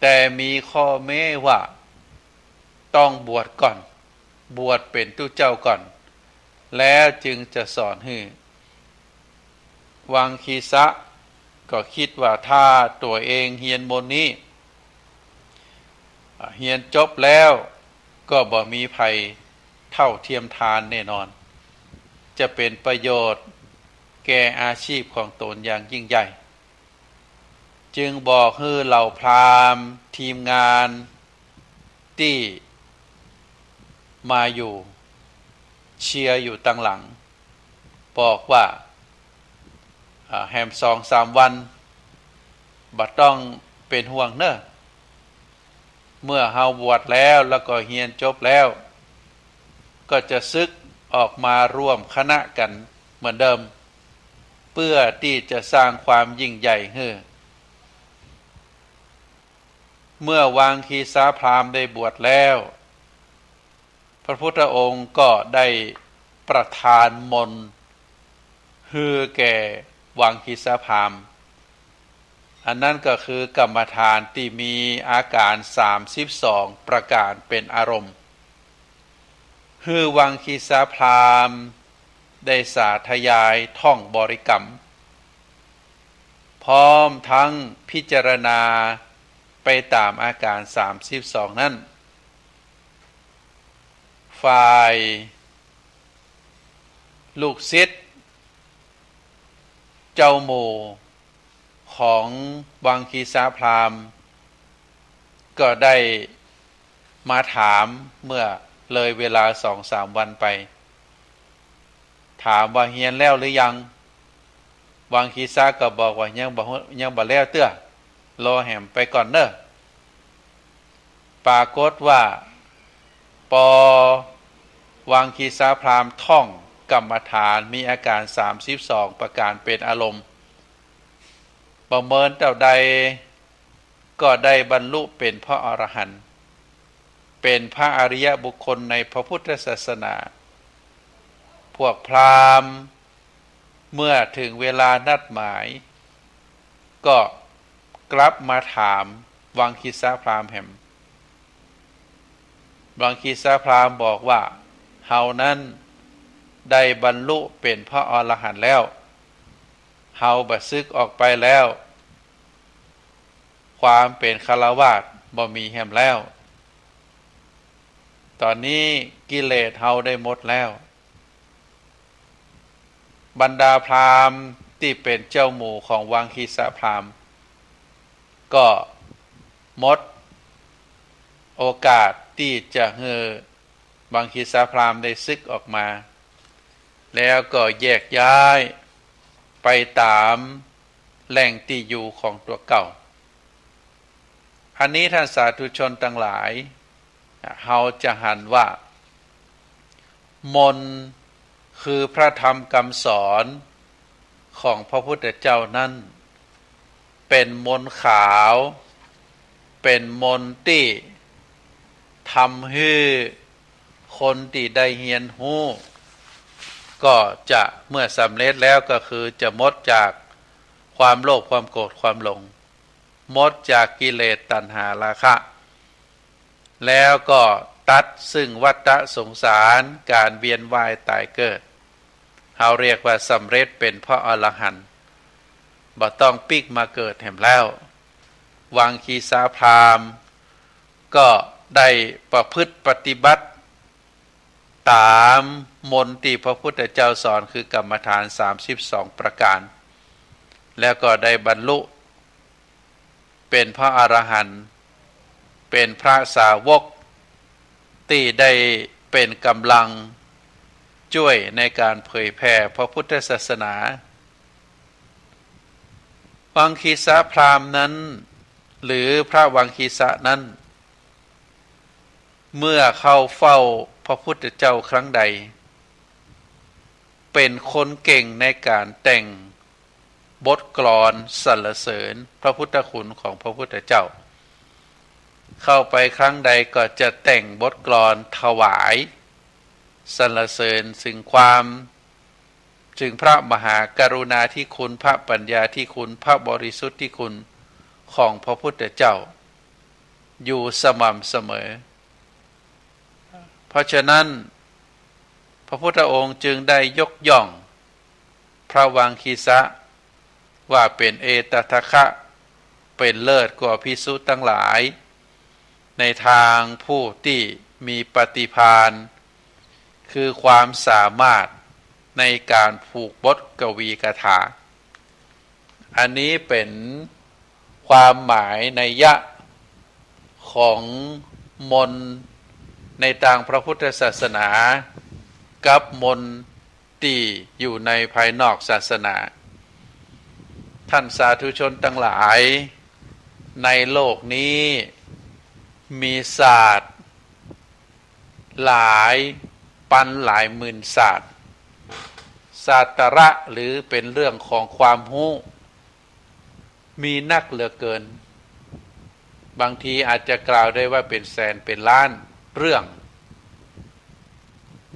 แต่มีข้อแม้ว่าต้องบวชก่อน บวชเป๋นตุ๊เจ้าก่อน แล้วจึงจะสอนหื้อ วังคีสะก็กึ๊ดว่าถ้าตั๋วเองเฮียนมนต์นี้ อ่า เฮียนจบแล้วก็บ่มีใผเท่าเทียมทานแน่นอน จะเป๋นประโยชน์แก่อาชีพของตนอย่างยิ่งใหญ่ จึงบอกหื้อเหล่าพราหมณ์ทีมงานตี้มาอยู่เชียร์อยู่ตังหลัง บอกว่า อ่า แหมสองสามวัน บ่ต้องเป๋นห่วงเน่อ เมื่อเฮาบวชแล้ว แล้วก็เฮียนจบแล้ว ก็จะสึกออกมาร่วมคณะกั๋นเหมือนเดิม เปื้อตี้จะสร้างความยิ่งใหญ่หื้อ เมื่อวังคีสะพราหมณ์ได้บวชแล้ว พระพุทธองค์ก็ได้ประทานมนต์หื้อแก่วังคีสะพราหมณ์ อันนั้นก็คือกรรมฐานตี้มีอาก๋ารสามสิบสองประก๋ารเป๋นอารมณ์ หื้อวังคีสะพราหมณ์ได้สาธยายท่องบริกรรม พร้อมทั้งพิจารณาไปต๋ามอาก๋ารสามสิบสองนั้น ฝ่ายลูกศิษย์เจ้าหมู่ของวังคีสะพราหมณ์ ก็ได้มาถามเมื่อเลยเวลาสองสามวันไป ถามว่าเฮียนแล้วหรือยัง วังคีสะก็บอกว่ายังบ่ ยังบ่แล้วเตื้อ รอแหมไปก่อนเน่อ ปรากฏว่าปอวังคีสะพราหมณ์ท่องกรรมฐานมีอาก๋ารสามสิบสองประก๋ารเป๋นอารมณ์ ประเมินเต้าใดก็ได้บรรลุเป๋นพระอรหันต์ เป๋นพระอริยบุคคลในพระพุทธศาสนา พวกพราหมณ์เมื่อเถิงเวลานัดหมาย ก็กลับมาถามวังคีสะพราหมณ์แหม วังคีสะพราหมณ์บอกว่า เฮานั้นได้บรรลุเป๋นพระอรหันต์แล้ว เฮาบ่สึกออกไปแล้ว ความเป๋นฆราวาสบ่มีแหมแล้ว ต๋อนนี้กิเลสเฮาได้หมดแล้ว บรรดาพราหมณ์ตี้เป๋นเจ้าหมู่ของวังคีสพราหมณ์ ก็หมดโอกาสตี้จะหื้อวังคีสพราหมณ์ได้สึกออกมา แล้วก็แยกย้ายไปต๋ามแหล่งตี้อยู่ของตั๋วเก่า อันนี้ท่านสาธุชนตังหลาย เฮาจะหันว่า มนต์คือพระธรรมกำสอนของพระพุทธเจ้านั้น เป๋นมนต์ขาว เป๋นมนต์ตี้ทำหื้อคนตี้ได้เฮียนฮู้ ก็จะเมื่อสำเร็จแล้วก็คือจะหมดจากความโลภ ความโกรธ ความหลง หมดจากกิเลส ตัณหา ราคะ แล้วก็ตัดซึ่งวัฏสงสาร ก๋านเวียนว่ายต๋ายเกิด เฮาเรียกว่าสำเร็จเป๋นพระอรหันต์ บ่ต้องปิ๊กมาเกิดแหมแล้ว วังคีสพราหมณ์ก็ได้ประพฤติปฏิบัติต๋ามมนต์ตี้พระพุทธเจ้าสอน คือกรรมฐานสามสิบสองประก๋าน แล้วก็ได้บรรลุ เป๋นพระอรหันต์ เป๋นพระสาวก ตี้ได้เป๋นก๋ำลังจ้วยในก๋านเผยแผ่พระพุทธศาสนา วังคีสพราหมณ์นั้น หรือพระวังคีสะนั้น เมื่อเข้าเฝ้าพระพุทธเจ้าครั้งใด เป๋นคนเก่งในก๋านแต่งบทกลอนสรรเสริญพระพุทธคุณของพระพุทธเจ้า เข้าไปครั้งใดก็จะแต่งบทกลอนถวายสรรเสริญซึ่งความ ซึ่งพระมหากรุณาธิคุณ พระปัญญาธิคุณ พระบริสุทธิคุณของพระพุทธเจ้า อยู่สม่ำเสมอ เพราะฉะนั้น พระพุทธองค์จึงได้ยกย่องพระวังคีสะ ว่าเป๋นเอตทัคคะ เป๋นเลิศกว่าภิกษุตังหลาย ในตางผู้ตี้มีปฏิภาณ คือความสามารถในก๋านผูกบทกวีกถา อันนี้เป๋นความหมายนัยยะของมนต์ในตางพระพุทธศาสนา กับมนต์ตี้อยู่ในภายนอกศาสนา ท่านสาธุชนตังหลาย ในโลกนี้มีศาสตร์ หลายปันหลายหมื่นศาสตร์ ศาสตระหรือเป๋นเรื่องของความฮู้ มีนักเหลือเกิน บางทีอาจจะกล่าวได้ว่าเป๋นแสนเป๋นล้านเรื่อง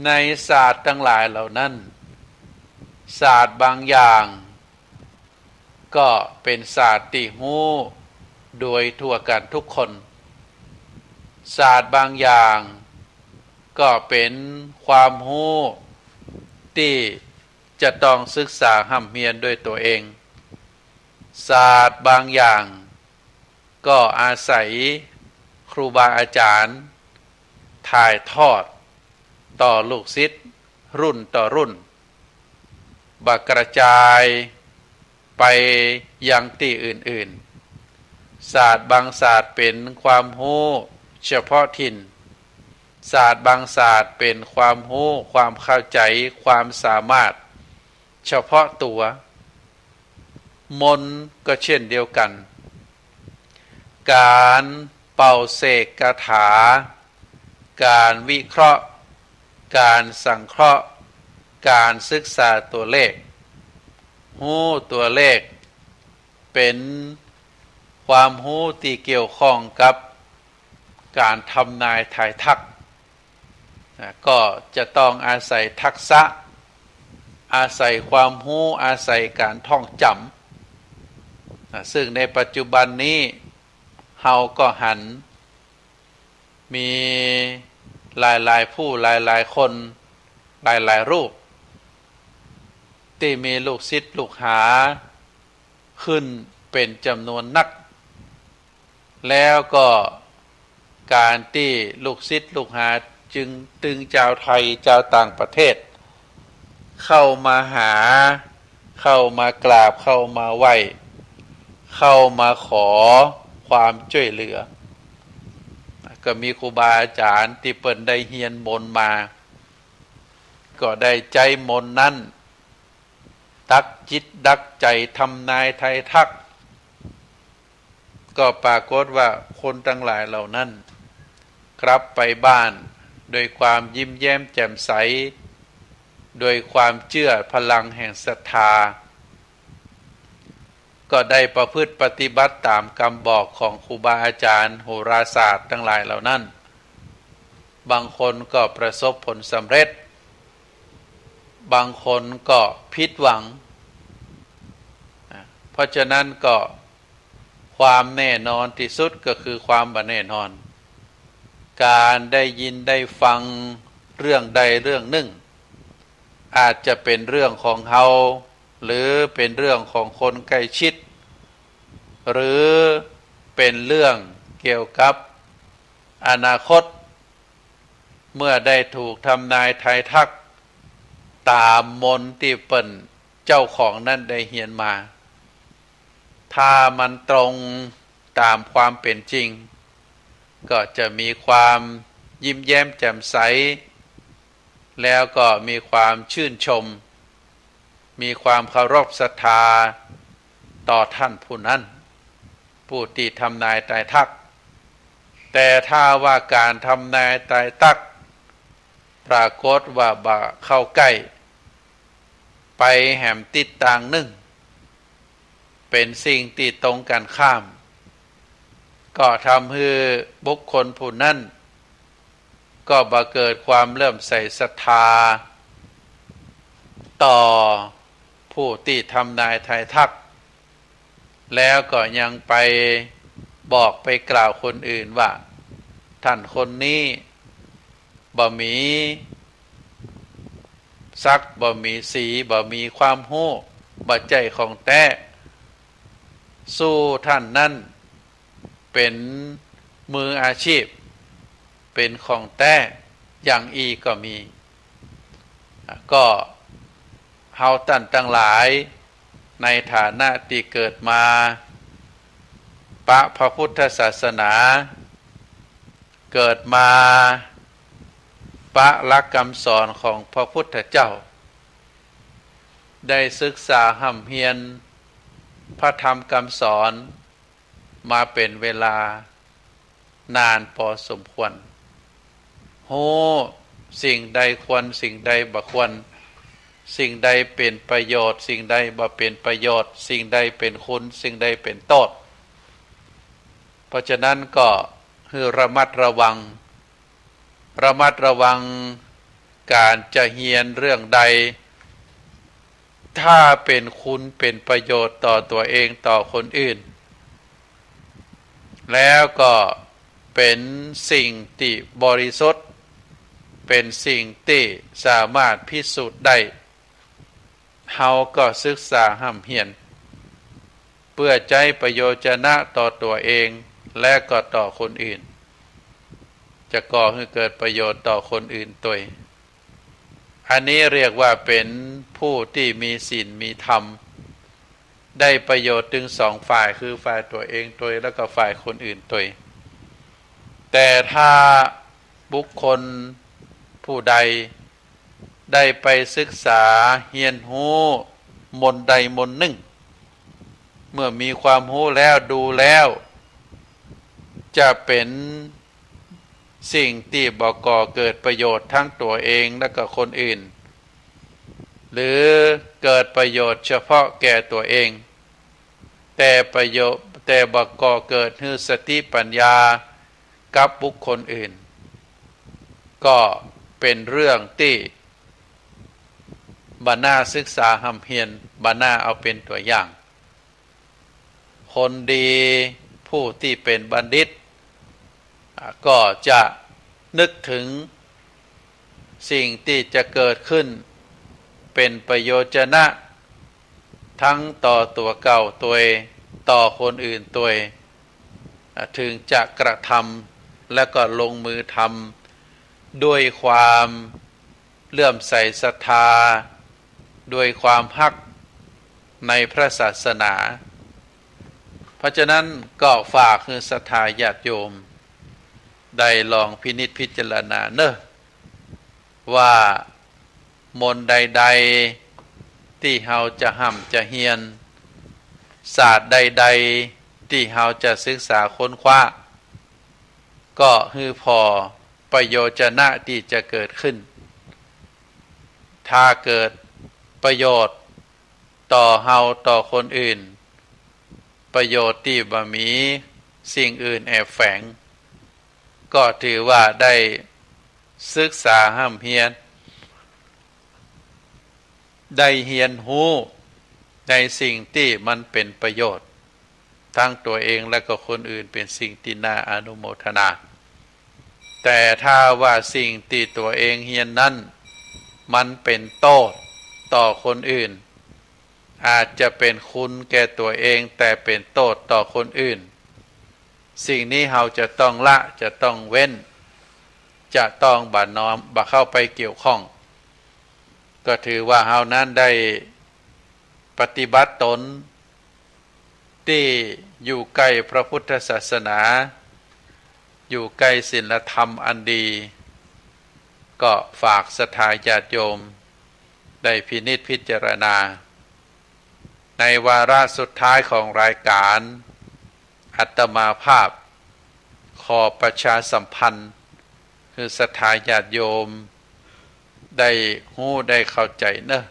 ในศาสตร์ตังหลายเหล่านั้น ศาสตร์บางอย่าง ก็เป๋นศาสตร์ตี้ฮู้โดยทั่วกั๋นทุกคน ศาสตร์บางอย่าง ก็เป๋นความฮู้ตี้จะต้องศึกษาฮ่ำเฮียนด้วยตั๋วเอง ศาสตร์บางอย่าง ก็อาศัยครูบาอาจ๋ารย์ถ่ายทอดต่อลูกศิษย์รุ่นต่อรุ่น บ่กระจายไปยังตี้อื่นๆ ศาสตร์บางศาสตร์เป๋นความฮู้เฉพาะถิ่น ศาสตร์บางศาสตร์เป๋นความฮู้ ความเข้าใจ๋ ความสามารถเฉพาะตั๋ว มนต์ก็เช่นเดียวกั๋น ก๋านเป่าเสกคาถา ก๋านวิเคราะห์ ก๋านสังเคราะห์ ก๋านศึกษาตั๋วเลข ฮู้ตั๋วเลข เป๋นความฮู้ตี้เกี่ยวข้องกับก๋านทำนายทายทัก นะ ก็จะต้องอาศัยทักษะ อาศัยความฮู้ อาศัยก๋านท่องจ๋ำ นะ ซึ่งในปัจจุบันนี้ เฮาก็หัน มีหลายๆ ผู้หลายๆ คน หลายๆ รูป ตี้มีลูกศิษย์ลูกหาขึ้นเป๋นจ๋ำนวนนัก แล้วก็ก๋านตี้ลูกศิษย์ลูกหา จึงตึงจาวไทยจาวต่างประเทศ เข้ามาหา เข้ามากราบ เข้ามาไหว้ เข้ามาขอความจ้วยเหลือ ก็มีครูบาอาจ๋ารย์ตี้เปิ้นได้เฮียนมนต์มา ก็ได้ใจ๊มนต์นั้น ดักจิตดักใจ๋ ทำนายทายทัก ก็ปรากฏว่าคนตังหลายเหล่านั้น กลับไปบ้านด้วยความยิ้มแย้มแจ่มใส ด้วยความเจื้อพลังแห่งศรัทธา ก็ได้ประพฤติปฏิบัติต๋ามกำบอกของครูบาอาจ๋ารย์โหราศาสตร์ตังหลายเหล่านั้น บางคนก็ประสบผลสำเร็จ บางคนก็ผิดหวัง อ่ะ เพราะฉะนั้นก็ความแน่นอนตี้สุดก็คือความบ่แน่นอน ก๋านได้ยินได้ฟังเรื่องใดเรื่องนึ่ง อาจจะเป๋นเรื่องของเฮา หรือเป๋นเรื่องของคนใก้ชิด หรือเป๋นเรื่องเกี่ยวกับอนาคต เมื่อได้ถูกทำนายทายทักต๋ามมนต์ตี้เปิ้นเจ้าของนั้นได้เฮียนมา ถ้ามันตรงต๋ามความเป๋นจริง ก็จะมีความยิ้มแย้มแจ่มใส แล้วก็มีความชื่นชม มีความเคารพศรัทธาต่อท่านผู้นั้น ผู้ตี้ทำนายทายทัก แต่ถ้าว่าก๋านทำนายทายทัก ปรากฏว่าบ่เข้าใก้ ไปแหมทิศตางนึ่ง เป๋นสิ่งตี้ตรงกันข้าม ก็ทำหื้อบุคคลผู้นั้น ก็บ่เกิดความเลื่อมใสศรัทธา ต่อผู้ตี้ทำนายทายทัก แล้วก็ยังไปบอกไปกล่าวคนอื่นว่า ท่านคนนี้บ่มีศักดิ์ บ่มีศรี บ่มีความฮู้ บ่ใจ้ของแต๊ สู้ท่านนั้นเป๋นมืออาชีพ เป๋นของแต๊อย่างอี้ก็มี ก็เฮาต้านตังหลาย ในฐานะตี้เกิดมาปะพระพุทธศาสนา เกิดมาปะหลักกำสอนของพระพุทธเจ้า ได้ศึกษาฮ่ำเฮียนพระธรรมกำสอนมาเป๋นเวลานานปอสมควร ฮู้สิ่งใดควร สิ่งใดบ่ควร สิ่งใดเป๋นประโยชน์ สิ่งใดบ่เป๋นประโยชน์ สิ่งใดเป๋นคุณ สิ่งใดเป๋นโต้ษ เพราะฉะนั้นก็หื้อระมัดระวัง ระมัดระวังก๋านจะเฮียนเรื่องใด ถ้าเป๋นคุณเป๋นประโยชน์ต่อตั๋วเองต่อคนอื่น แล้วก็เป๋นสิ่งตี้บริสุทธิ์ เป๋นสิ่งตี้สามารถพิสูจน์ได้ เฮาก็ศึกษาฮ่ำเฮียน เปื้อใจ๊ประโยชนะต่อตั๋วเอง และก็ต่อคนอื่น จะก่อหื้อเกิดประโยชน์ต่อคนอื่นตวย อันนี้เรียกว่าเป๋นผู้ตี้มีศีลมีธรรม ได้ประโยชน์ตึงสองฝ่าย คือฝ่ายตั๋วเองตวย แล้วก็ฝ่ายคนอื่นตวย แต่ถ้าบุคคลผู้ใดได้ไปศึกษาเฮียนฮู้มนต์ใดมนต์นึ่ง เมื่อมีความฮู้แล้ว ดูแล้ว จะเป๋นสิ่งตี้บ่ก่อเกิดประโยชน์ทั้งตั๋วเองและก็คนอื่น หรือเกิดประโยชน์เฉพาะแก่ตั๋วเอง แต่ประโยชน์ แต่บ่ก่อเกิดหื้อสติปัญญากับบุคคลอื่น ก็เป๋นเรื่องตี้บ่น่าศึกษาฮ่ำเฮียน บ่น่าเอาเป๋นตั๋วอย่าง คนดีผู้ตี้เป๋นบัณฑิต อ่า ก็จะนึกถึงสิ่งตี้จะเกิดขึ้นเป๋นประโยชนะ ทั้งต่อตั๋วเก่าตวย ต่อคนอื่นตวย อ่า ถึงจะกระทำและก็ลงมือทำ ด้วยความเลื่อมใสศรัทธา ด้วยความฮักในพระศาสนา เพราะฉะนั้นก็ฝากหื้อศรัทธาญาติโยมได้ลองพินิจพิจารณาเนอะ ว่ามนต์ใดๆ ตี้เฮาจะฮ่ำจะเฮียน ศาสตร์ใดๆ ตี้เฮาจะศึกษาค้นคว้า ก็หื้อผ่อประโยชนะตี้จะเกิดขึ้น ถ้าเกิดประโยชน์ต่อเฮาต่อคนอื่น ประโยชน์ตี้บ่มีสิ่งอื่นแอบแฝง ก็ถือว่าได้ศึกษาฮ่ำเฮียน ได้เฮียนฮู้ในสิ่งตี้มันเป๋นประโยชน์ ตึงตั๋วเองและก็คนอื่น เป๋นสิ่งตี้น่าอนุโมทนา แต่ถ้าว่าสิ่งตี้ตั๋วเองเฮียนนั้น มันเป๋นโต้ษต่อคนอื่น อาจจะเป๋นคุณแก่ตั๋วเอง แต่เป๋นโต้ษต่อคนอื่น สิ่งนี้เฮาจะต้องละ จะต้องเว้น จะต้องบ่น้อม บ่เข้าไปเกี่ยวข้อง ก็ถือว่าเฮานั้นได้ปฏิบัติตน ตี้อยู่ใก้พระพุทธศาสนา อยู่ใก้ศีลธรรมอันดี ก็ฝากศรัทธาญาติโยมได้พินิจพิจารณา ในวาระสุดท้ายของรายการ อาตมาภาพขอประชาสัมพันธ์หื้อศรัทธาญาติโยมได้ฮู้ได้เข้าใจ๋เนอะ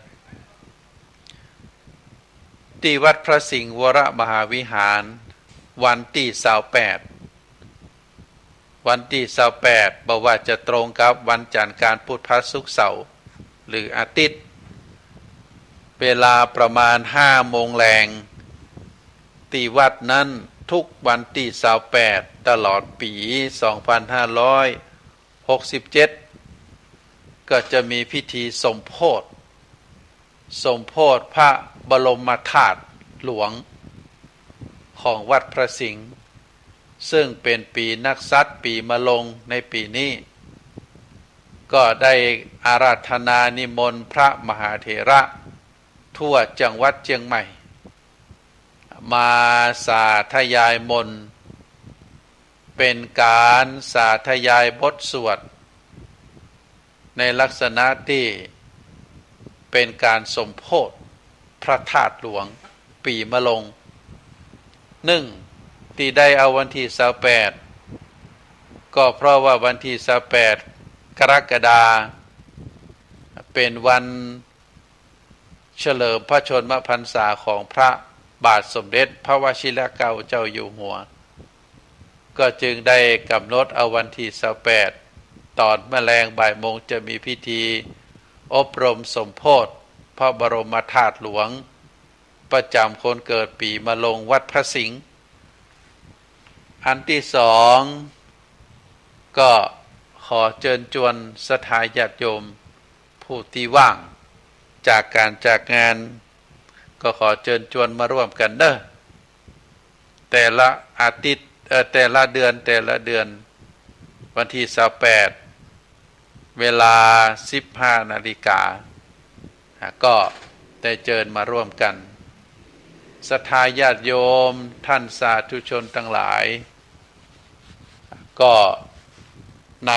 ตี้วัดพระสิงห์วรมหาวิหาร วันตี้ซาวแปด วันตี้ซาวแปด บ่ว่าจะตรงกับวันจันทร์ อังคาร พุธ พฤหัส ศุกร์ เสาร์ หรืออาทิตย์ เวลาประมาณห้าโมงแลง ตี้วัดนั้นทุกวันตี้ซาวแปด ตลอดปี๋สองพันห้าร้อยหกสิบเจ็ด ก็จะมีพิธีสมโภช สมโภชพระบรมธาตุหลวงของวัดพระสิงห์ ซึ่งเป๋นปี๋นักษัตริย์ ปี๋มะโรงในปี๋นี้ ก็ได้อาราธนานิมนต์พระมหาเถระทั่วจังหวัดเจียงใหม่ มาสาธยายมนต์ เป๋นก๋านสาธยายบทสวด ในลักษณะตี้เป๋นก๋านสมโภชพระธาตุหลวงปี๋มะโรง นึ่งตี้ได้เอาวันตี้ซาวแปด ก็เพราะว่าวันตี้ซาวแปด กรกฎา เป๋นวัน เฉลิมพระชนมพรรษาของพระบาทสมเด็จพระวชิรเกล้าเจ้าอยู่หัว ก็จึงได้ก๋ำหนดเอาวันตี้ซาวแปด ต๋อนเมื่อแลงบ่ายโมง จะมีพิธีอบรมสมโภชพระบรมธาตุหลวง ประจ๋ำคนเกิดปี๋มะโรงวัดพระสิงห์ อันตี้สอง ก็ขอเจิญจวนศรัทธาญาติโยมผู้ตี้ว่างจากก๋านจากงาน ก็ขอเจิญจวนมาร่วมกั๋นเนอะ แต่ละอาทิตย์ เอ่อ แต่ละเดือน แต่ละเดือน วันตี้ซาวแปด เวลาสิบห้านาฬิกา อ่ะ ก็ได้เจิญมาร่วมกั๋น ศรัทธาญาติโยม ท่านสาธุชนตังหลาย ก็ใน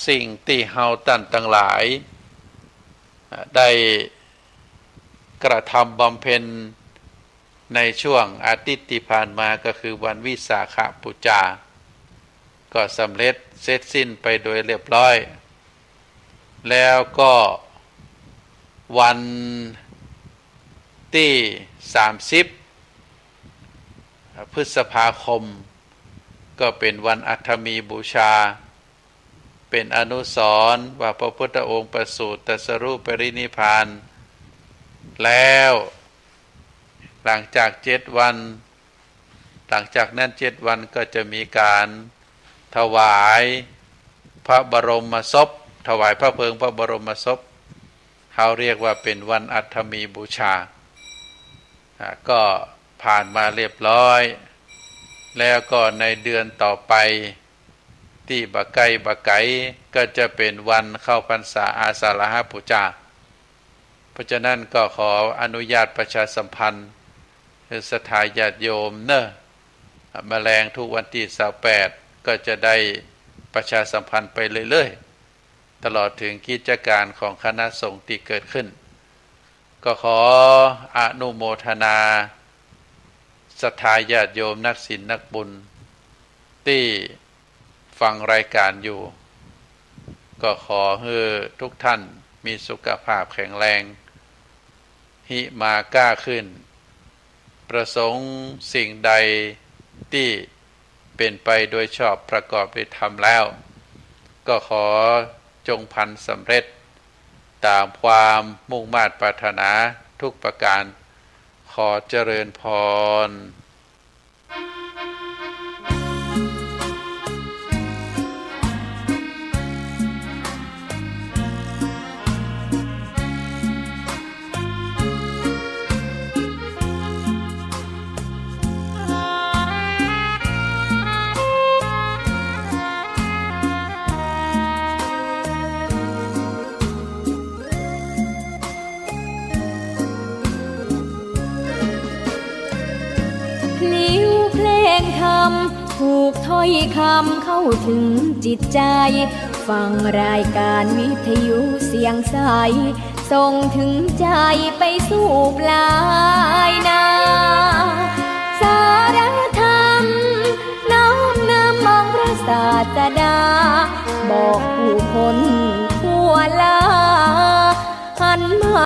สิ่งตี้เฮาต้านตังหลาย อ่ะ ได้กระทำบำเพ็ญในช่วงอาทิตย์ตี้ผ่านมา ก็คือวันวิสาขบูชา ก็สำเร็จเสร็จสิ้นไปโดยเรียบร้อย แล้วก็วันตี้สามสิบ พฤษภาคม ก็เป๋นวันอัฏฐมีบูชา เป๋นอนุสรณ์ว่าพระพุทธองค์ประสูติตรัสรู้ปรินิพพานแล้ว หลังจากเจ็ดวัน หลังจากนั้นเจ็ดวันก็จะมีก๋านถวายพระบรมศพ ถวายพระเพลิงพระบรมศพ เฮาเรียกว่าเป๋นวันอัฏฐมีบูชา อ่า ก็ผ่านมาเรียบร้อย แล้วก็ในเดือนต่อไป ตี้บ่ใก้บ่ไก๋ ก็จะเป๋นวันเข้าพรรษาอาสาฬหบูชา เพราะฉะนั้นก็ขออนุญาตประชาสัมพันธ์ คือศรัทธาญาติโยมเน่อ มะแลงทุกวันตี้ซาวแปด ก็จะได้ประชาสัมพันธ์ไปเรื่อยๆ ตลอดเถิงกิจก๋านของคณะสงฆ์ตี้เกิดขึ้น ก็ขออนุโมทนาศรัทธาญาติโยมนักศีลนักบุญตี้ฟังรายก๋านอยู่ ก็ขอหื้อทุกท่านมีสุขภาพแข็งแรง หิมาก้าขึ้น ประสงค์สิ่งใดตี้เป๋นไปโดยชอบประกอบด้วยธรรมแล้ว ก็ขอจงพลันสำเร็จต๋ามความมุ่งมาดปรารถนาทุกประก๋าน ขอเจริญพร พลิ้วเพลงธรรม ถูกถ้อยคำเข้าถึงจิตใจ ฟังรายการวิทยุเสียงใส ส่งถึงใจไปสู่ปลายนา สาระธรรม น้อมนำองค์พระศาสดา บอกผู้คน